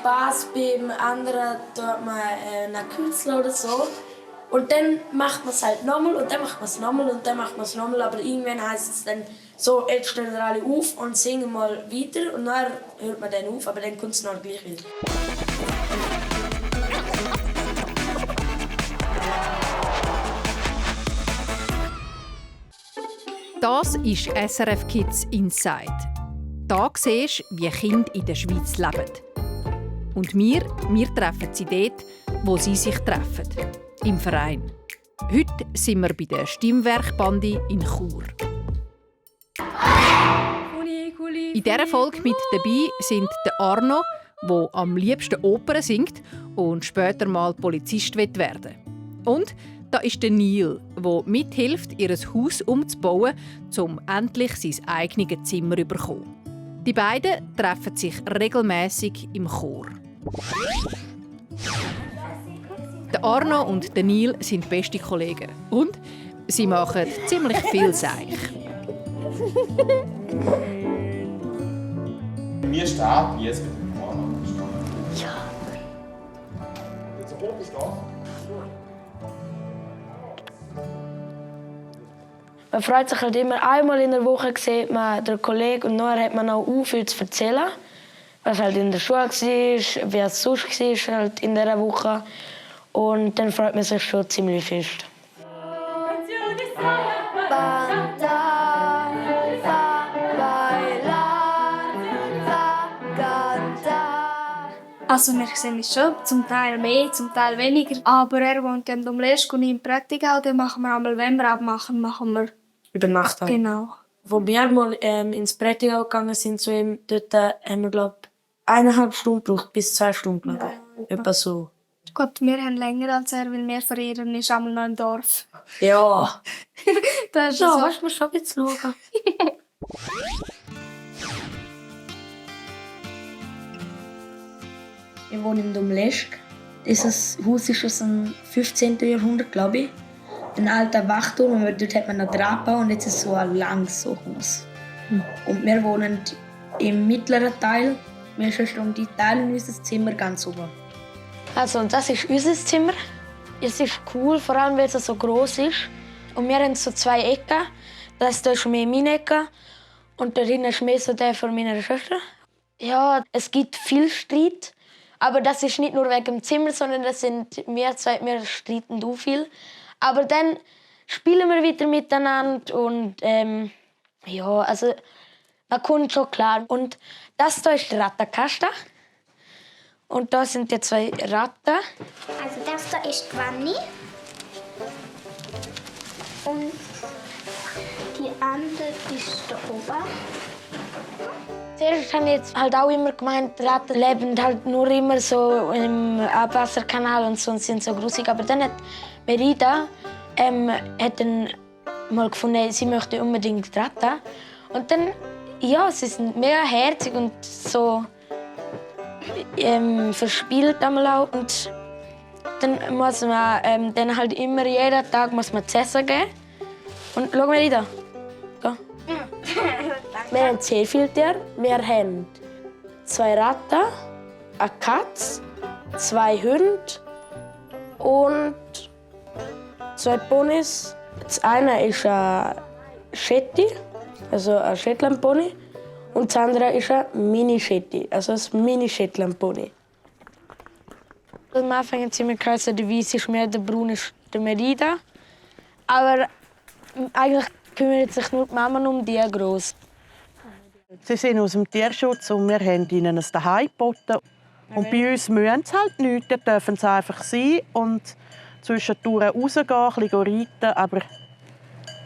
Spaß, beim anderen tut man einen Künstler oder so. Und dann macht man es halt nochmal und dann macht man es nochmal und dann macht man es nochmal. Aber irgendwann heisst es dann so, jetzt stehen wir alle auf und singen mal weiter und dann hört man dann auf, aber dann kommt es noch gleich wieder. Das ist SRF Kids Inside. Da siehst du, wie Kinder in der Schweiz leben. Und wir treffen sie dort, wo sie sich treffen. Im Verein. Heute sind wir bei der Stimmwerkbande in Chur. In dieser Folge mit dabei sind der Arno, der am liebsten Opern singt und später mal Polizist werden will. Und da ist der Neil, der mithilft, ihr Haus umzubauen, um endlich sein eigenes Zimmer zu bekommen. Die beiden treffen sich regelmäßig im Chor. Der Arno und der Neil sind beste Kollegen. Und sie machen ziemlich viel Seich. Wir starten jetzt mit dem Arno. Ja. So hoch ist das. Man freut sich halt immer, einmal in der Woche sieht man den Kollegen und nachher hat man auch viel zu erzählen. Was halt in der Schule war, wie es sonst war halt in dieser Woche. Und dann freut man sich schon ziemlich fest. Also wir sehen uns schon, zum Teil mehr, zum Teil weniger. Aber er wohnt ja in Domleschg und ich in Prättigau. Dann machen wir einmal, wenn wir abmachen, machen wir Über Nacht halt. genau. Wo wir mal ins Prättigau gegangen sind, zu ihm, dort haben wir, glaube ich, 1,5 Stunden gebraucht, bis 2 Stunden, glaube ich. Etwa so. Gut, wir haben länger als er, weil wir verehren ist einmal noch im Dorf. Ja. Das ist Ja, so. weißt du, musst schon jetzt schauen. Ich wohne in Domleschg. Dieses Haus ist aus dem 15. Jahrhundert, glaube ich. Ein alter Wachturm, und dort hat man noch Drahtbau und jetzt ist es so ein langes Haus. Und wir wohnen im mittleren Teil. Wir Schwestern und ich teilen unser Zimmer ganz oben. Also, das ist unser Zimmer. Es ist cool, vor allem weil es so groß ist. Und wir haben so 2 Ecken. Das hier ist mehr meine Ecke. Und da hinten ist mehr so der von meiner Schwester. Ja, es gibt viel Streit. Aber das ist nicht nur wegen dem Zimmer, sondern das sind wir zwei, wir streiten auch viel. Aber dann spielen wir wieder miteinander und ja, also man kommt schon klar. Und das hier ist der Rattenkasten. Und da sind die 2 Ratten. Also das da ist die Vanni. Und die andere ist da oben. Zuerst habe ich jetzt halt auch immer gemeint, Ratten leben halt nur immer so im Abwasserkanal und so und sind so grusig. Aber dann hat Merida hat dann mal gefunden, sie möchte unbedingt Ratten. Und dann, ja, sie sind mega herzig und so verspielt einmal auch. Und dann muss man dann halt immer jeden Tag muss man zu essen geben. Und schau mal da. Ga. Wir haben sehr viele Tiere. Wir haben 2 Ratten, eine Katze, 2 Hunde und 2 Ponys. Das eine ist ein Shetty, also ein Shetland-Pony. Und das andere ist ein Mini-Shetty, also ein Mini-Shetland-Pony. Am Anfang haben sie mir gesagt, der Weiße ist mehr, der Braun ist der Merida. Aber eigentlich kümmert sich nur die Mama um die gross. Sie sind aus dem Tierschutz und wir haben ihnen ein Zuhause geboten. Und bei uns müssen sie halt nichts, da dürfen sie einfach sein und zwischendurch rausgehen, ein bisschen reiten, aber...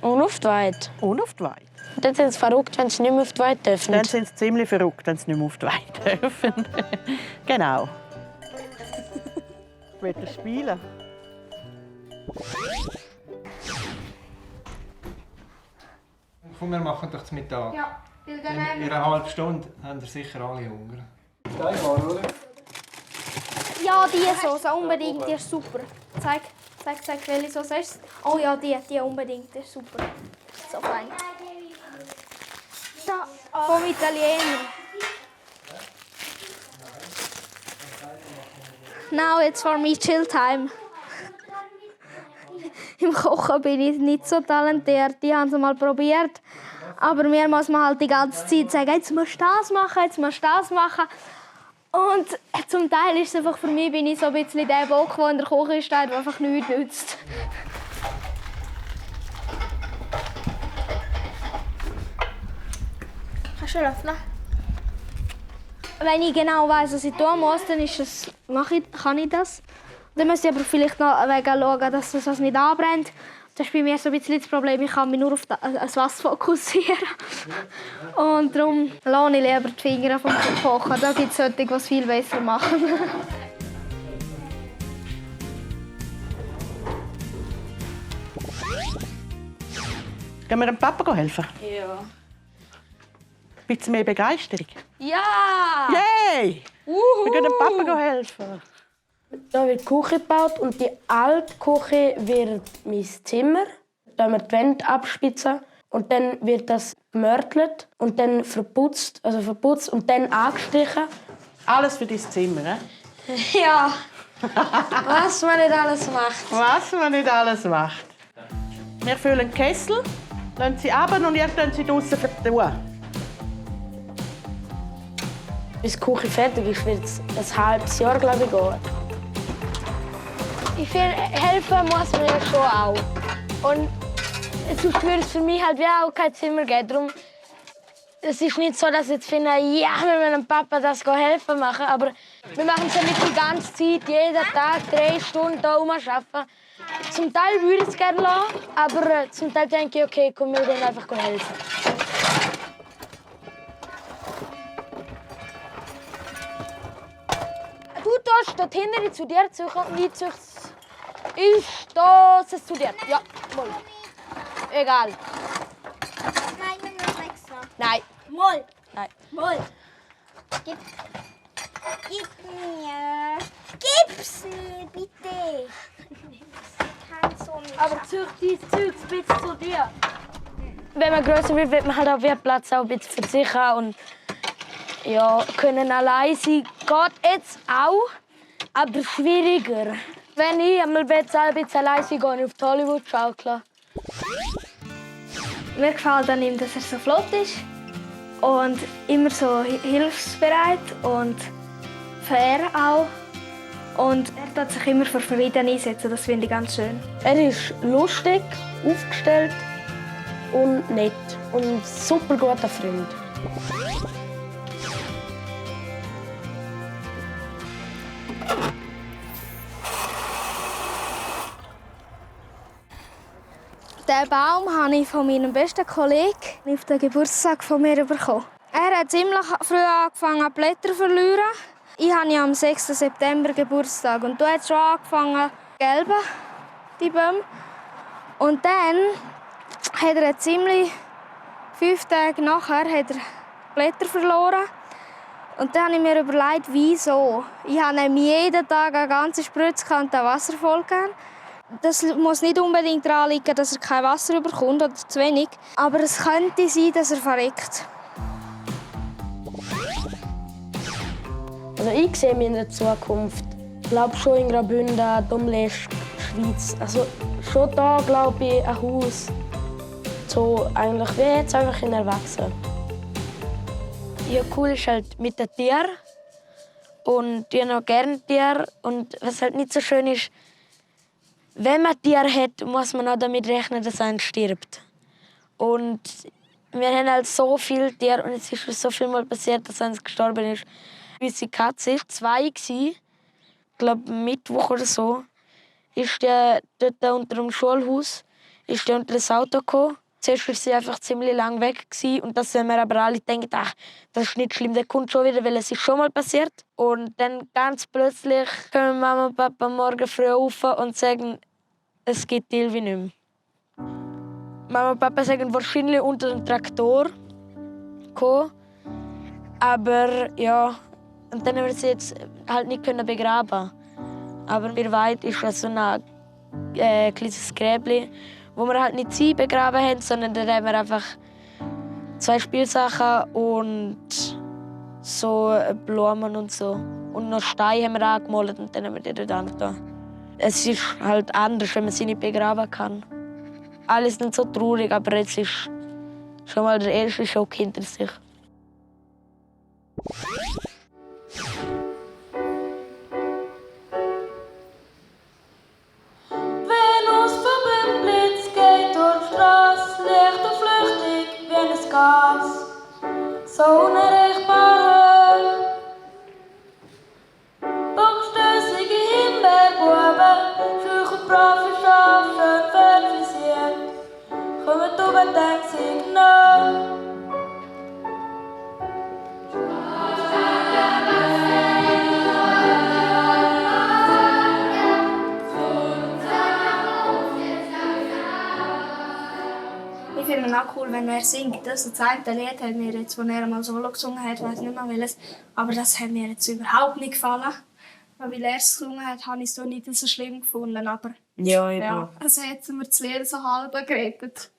Und auf die Weide. Und auf die Weide. Dann sind sie verrückt, wenn sie nicht mehr auf die Weide dürfen. Dann sind sie ziemlich verrückt, wenn sie nicht mehr auf die Weide dürfen. Genau. Wollt ihr spielen? Wir machen doch zum Mittag. Ja, weil dann In einer halben Stunde haben ihr sicher alle Hunger. oder? Ja, die Soße unbedingt, die ist super. Zeig, welche Soße ist es? Oh ja, die unbedingt, die ist super. So fein. Da, vom Italiener. now it's for me chill time. Im Kochen bin ich nicht so talentiert. Die haben es mal probiert. Aber mir muss man halt die ganze Zeit sagen, jetzt musst du das machen, jetzt musst du das machen. Und zum Teil ist es einfach für mich, bin ich so ein bisschen der Bock, der in der Küche steht, der einfach nichts nützt. Kannst du öffnen? Wenn ich genau weiss, was ich tun muss, dann kann ich das. Dann muss ich aber vielleicht noch schauen, dass das nicht anbrennt. Das ist bei mir so ein bisschen das Problem, ich kann mich nur auf das Wasser fokussieren. Und darum lasse ich lieber die Finger vom Kochen. Da gibt es solche, die es viel besser machen. Gehen wir dem Papa helfen? Ja. Ein bisschen mehr Begeisterung? Ja! Yay! Wir gehen dem Papa helfen. Da wird die Küche gebaut und die alte Küche wird mein Zimmer. Da wir die Wände abspitzen und dann wird das gemörtelt und dann verputzt und dann angestrichen. Alles für dein Zimmer, ne? Ja! Was man nicht alles macht. Was man nicht alles macht. Wir füllen den Kessel, lassen sie runter und ihr könnt sie draussen vertun. Bis die Küche fertig ist, wird es ein halbes Jahr, glaube ich, gehen. Ich finde, helfen muss man ja schon auch. Und sonst würde es für mich halt wie auch kein Zimmer geben. Darum, es ist nicht so, dass ich jetzt finde, ja, wir müssen dem Papa das helfen machen. Aber wir machen es ja nicht die ganze Zeit, jeden Tag 3 Stunden hier arbeiten. Zum Teil würde ich es gerne lassen, aber zum Teil denke ich, okay, komm, wir denen einfach helfen. Du tust dort hinten zu dir suchen und ich suche es zu dir. Ja, wohl. Egal. Nein, wir müssen extra. Nein. Moll. Nein. Moll. Gib mir. Gib's mir, bitte. Ich kann so nicht. Aber such dein Zeug bis zu dir. Wenn man grösser wird, wird man halt auch mehr Platz auch ein bisschen für sich haben. Und ja, können allein sein geht jetzt auch, aber schwieriger. Wenn ich einmal ein bisschen allein sein gehe ich auf die Hollywood-Schaukel. Mir gefällt an ihm, dass er so flott ist und immer so hilfsbereit und fair auch. Und er tut sich immer für Frieden einsetzen, das finde ich ganz schön. Er ist lustig, aufgestellt und nett und ein super guter Freund. Den Baum habe ich von meinem besten Kollegen auf den Geburtstag von mir bekommen. Er hat ziemlich früh angefangen, Blätter zu verlieren. Ich habe ja am 6. September Geburtstag und da hat es schon angefangen zu gelben, die Bäume. Und dann hat er ziemlich 5 Tage nachher hat er Blätter verloren. Und dann habe ich mir überlegt, wieso. Ich habe ihm jeden Tag eine ganze Spritze und Wasser vollgegeben. Das muss nicht unbedingt daran liegen, dass er kein Wasser bekommt oder zu wenig. Aber es könnte sein, dass er verreckt. Also ich sehe mich in der Zukunft. Ich glaube schon in Graubünden, Domleschg, Schweiz. Also schon da glaube ich ein Haus. So eigentlich wie jetzt einfach in Erwachsenen. Ja, cool ist halt mit den Tieren. Und ich habe gerne Tiere. Und was halt nicht so schön ist, wenn man Tiere hat, muss man auch damit rechnen, dass einer stirbt. Und wir haben halt so viele Tiere und es ist schon so viel Mal passiert, dass eines gestorben ist. Unsere Katze war 2, ich glaube Mittwoch oder so, ist der dort unter dem Schulhaus, ist der unter das Auto gekommen. Zuerst war sie einfach ziemlich lang weg und das haben wir aber alle gedacht, ach, das ist nicht schlimm, der kommt schon wieder, weil es ist schon mal passiert. Und dann ganz plötzlich kommen Mama und Papa morgen früh auf und sagen, es gibt Ilvi nicht mehr. Mama und Papa sagen wahrscheinlich unter dem Traktor gekommen. Aber ja, und dann haben wir sie jetzt halt nicht begraben. Aber in weit ist so ein kleines Gräbchen, wo wir halt nicht sie begraben haben, sondern da haben wir einfach 2 Spielsachen und so Blumen und so. und noch Steine haben wir angemalt und dann haben wir die dort angetan. Es ist halt anders, wenn man sie nicht begraben kann. Alles nicht so traurig, aber jetzt ist schon mal der erste Schock hinter sich. Venus vom Blitz geht durch die Straße, leicht und flüchtig wie ein Gas, so unerreichbar hoch. Bockstössige Himbeerbuben, scheuchen brave Schafe, schön fernvisiert, kommen oben, denkt sich nach. Ich finde es auch cool, wenn er singt. Das zweite Lied hat mir jetzt, als er einmal solo gesungen hat, weiß nicht mehr welches, aber das hat mir jetzt überhaupt nicht gefallen. Weil er es gesungen hat, habe ich es doch nicht so schlimm gefunden. Aber Ja, also hat mir das Lied so halb gerettet.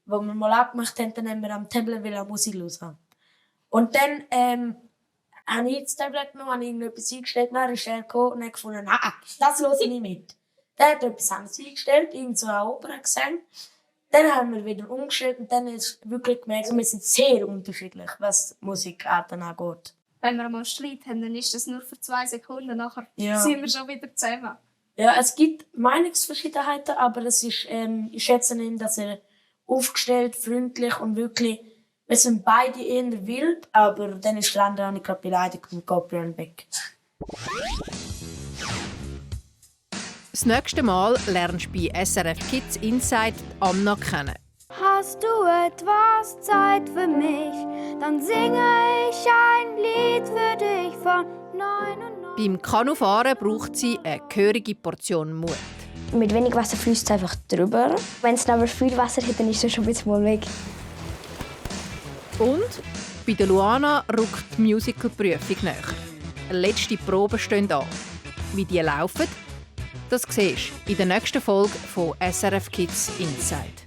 Als wir mal abgemacht haben, dann haben wir am Tablet Musik hören. Und dann habe ich das Tablet genommen, habe irgendetwas eingestellt, dann ist er gekommen und hat gefunden, das höre ich nicht mit. Dann hat er etwas anderes eingestellt, irgend so eine Oper gesungen. Dann haben wir wieder umgestellt und dann ist wirklich gemerkt, wir sind sehr unterschiedlich, was Musikarten angeht. Wenn wir mal Streit haben, dann ist das nur für 2 Sekunden, nachher sind wir schon wieder zusammen. Ja, es gibt Meinungsverschiedenheiten, aber es ist, ich schätze ihn, dass er aufgestellt, freundlich und wirklich, wir sind beide eher wild, aber dann ist der andere auch nicht gerade beleidigt und geht wieder weg. Das nächste Mal lernst du bei SRF Kids Inside Anna kennen. Hast du etwas Zeit für mich, dann singe ich ein Lied für dich von 99. Beim Kanufahren braucht sie eine gehörige Portion Mut. Mit wenig Wasser fließt es einfach drüber. Wenn es aber viel Wasser hat, dann ist es schon ein bisschen mal weg. Und bei der Luana rückt die Musical-Prüfung näher. Letzte Proben stehen an. Wie die laufen, das siehst du in der nächsten Folge von SRF Kids Inside.